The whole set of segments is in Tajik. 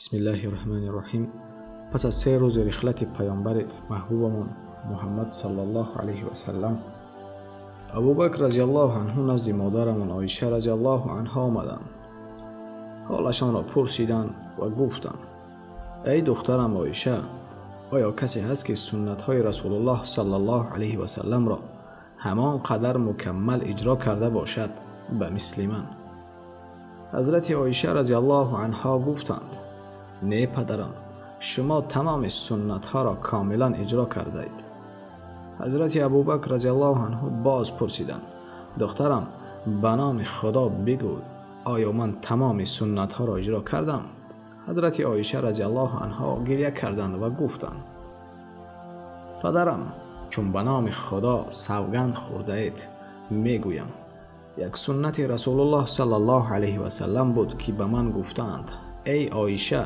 Бисмиллаҳи раҳмани раҳим. Пас аз 3 рӯзи рихлати паёмбари маҳбубамон Муҳаммад саллаллоҳу алайҳи васаллам, Абубакр разияллоҳу анҳу назди модарамон Оиша разияллоҳу анҳо омаданд. Ҳолашонро пурсиданд ва гуфтанд: эй духтарам Оиша, оё касе ҳаст ки суннатҳои Расулуллоҳ саллаллоҳу алайҳи васалламро ҳамон қадар мукаммал иҷро карда бошад ба мисли ман? Ҳазрати Оиша разияллоҳу анҳо гуфтанд: не падарам, шумо тамоми суннатҳоро комилан иҷро кардаед. Ҳазрати Абубакр разияллоҳу анҳу боз пурсиданд: духтарам, ба номи Худо бигӯ, оё ман тамоми суннатҳоро иҷро кардам? Ҳазрати Оиша разияллоҳу анҳо гиря карданд ва гуфтанд: падарам, чун ба номи Худо савганд хӯрдаед, мегӯям, як суннати Расулуллоҳ саллаллоҳу алайҳи васаллам буд, ки ба ман гуфтаанд: эй Оиша,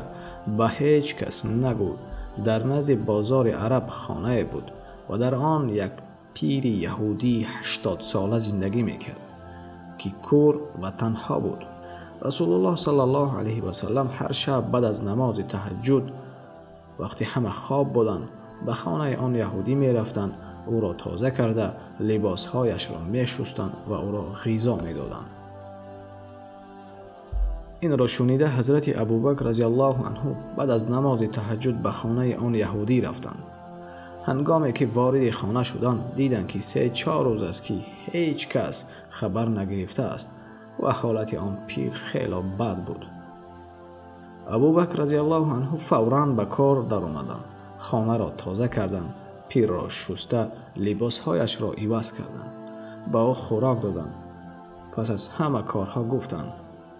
ба ҳеҷ кас нагӯ, дар назди бозори араб хонае буд ва дар он як пири яҳудии 80сола зиндагӣ мекард, ки кӯр ва танҳо буд. Расулуллоҳ саллаллоҳу алайҳи васаллам ҳар шаб баъд аз намози таҳаҷҷуд, вақте ҳама хоб буданд, ба хонаи он яҳудӣ мерафтанд, ӯро тоза карда, либосҳояшро мешустанд ва ӯро ғизо медоданд. Инро шунида ҳазрати Абубакр разияллоҳу анҳу баъд аз намози таҳаҷҷуд ба хонаи он яҳудӣ рафтанд. Ҳангоме ки вориди хона шуданд, диданд, ки 3-4 рӯз аст, ки ҳеҷ кас хабар нагирифтааст ва ҳолати он пир хело бад буд. Абубакр разияллоҳу анҳу фавран ба кор даромаданд, хонаро тоза карданд, пирро шуста, либосҳояшро иваз карданд, ба ӯ хӯрок доданд. Пас аз ҳама корҳо гуфтанд: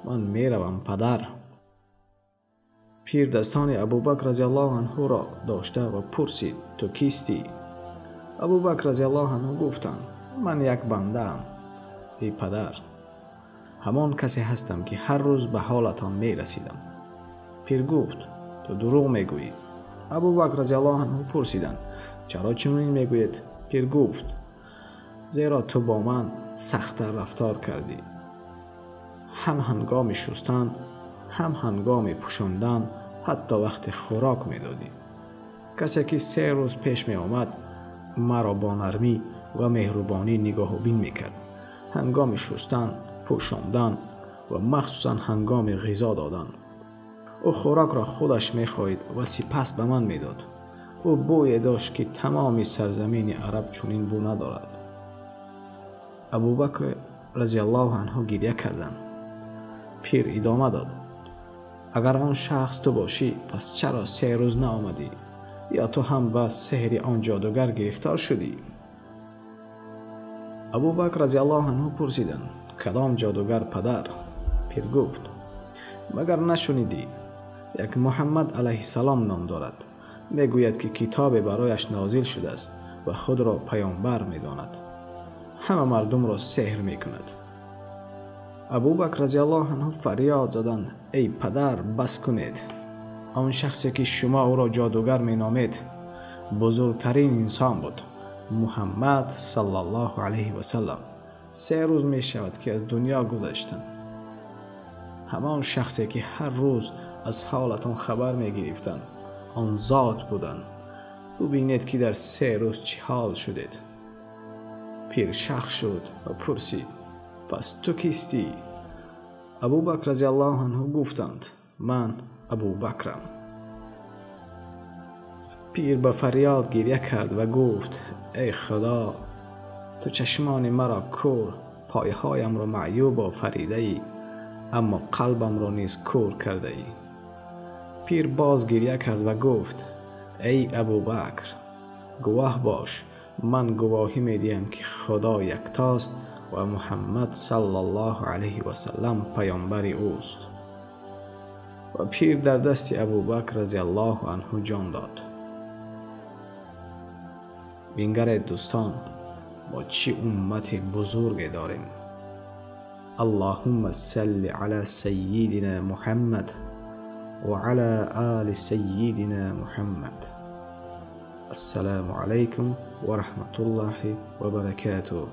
ман меравам, падар. Пир дастони Абубакр разияллоҳу анҳуро дошта ва пурсид: ту кистӣ? Абубакр разияллоҳу анҳу гуфтанд: ман як бандаам, эй падар, ҳамон касе ҳастам, ки ҳар рӯз ба ҳолатон мерасидам. Пир гуфт: ту дурӯғ мегӯӣ. Абубакр разияллоҳу анҳу пурсиданд: чаро чунин мегӯед? Пир гуфт: зеро ту бо ман сахттар рафтор кардӣ, ҳам ҳангоми шустан, ҳам ҳангоми пӯшондан, ҳатто вақте хӯрок медодӣ. Касе ки 3 рӯз пеш меомад, маро бо нармӣ ва меҳрубонӣ нигоҳубин мекард. Ҳангоми шустан, пӯшондан ва махсусан ҳангоми ғизо додан. Ӯ хӯрокро худаш мехоҳид ва сипас ба ман медод. Ӯ бӯе дошт, ки тамоми сарзамини араб чунин бӯ надорад. Абубакр разияллоҳу анҳу гиря карданд. Пир идома дод: агар он шахс ту бошӣ, пас чаро 3 рӯз наомадӣ? Ё ту ҳам ба сеҳри он ҷодугар гирифтор шудӣ? Абубакр разияллоҳу анҳу пурсиданд: кадом ҷодугар, падар? Пир гуфт: магар нашунидӣ? Як Муҳаммад алайҳиссалом ном дорад. Мегӯяд, ки китобе барояш нозил шудааст ва худро паёмбар медонад. Ҳама мардумро сеҳр мекунад. Абубакр разияллоҳу анҳу фарёд заданд: эй падар, бас кунед! Он шахсе ки шумо ӯро ҷодугар меномед, бузургтарин инсон буд, Муҳаммад саллаллоҳу алайҳи васаллам. 3 рӯз мешавад, ки аз дунё гузаштанд. Ҳамон шахсе ки ҳар рӯз аз ҳолатон хабар мегирифтанд, он зот буданд. бубинед, ки дар 3 рӯз чӣ ҳол шудед. Пир шах шуд ва пурсид: пас ту кистӣ? Абубакр разияллоҳу анҳу гуфтанд: ман Абубакрам. Пир ба фарёд гиря кард ва гуфт: эй Худо, ту чашмони маро кӯр, пойҳоямро маъюб офаридаӣ, аммо қалбамро низ кӯр кардаӣ. Пир боз гиря кард ва гуфт: эй Абубакр, гувоҳ бош, ман гувоҳӣ медиҳам, ки Худо яктост ва Муҳаммад саллаллоҳу алайҳи васаллам паёмбари ӯст. Ва пир дар дасти Абубакр разияллоҳу анҳу ҷон дод. бингаред дӯстон, мо чӣ уммати бузурге дорем. Аллоҳумма салли ала саййидина Муҳаммад ва ала оли саййидина Муҳаммад. Ассалому алайкум ва раҳматуллоҳи ва баракатуҳ.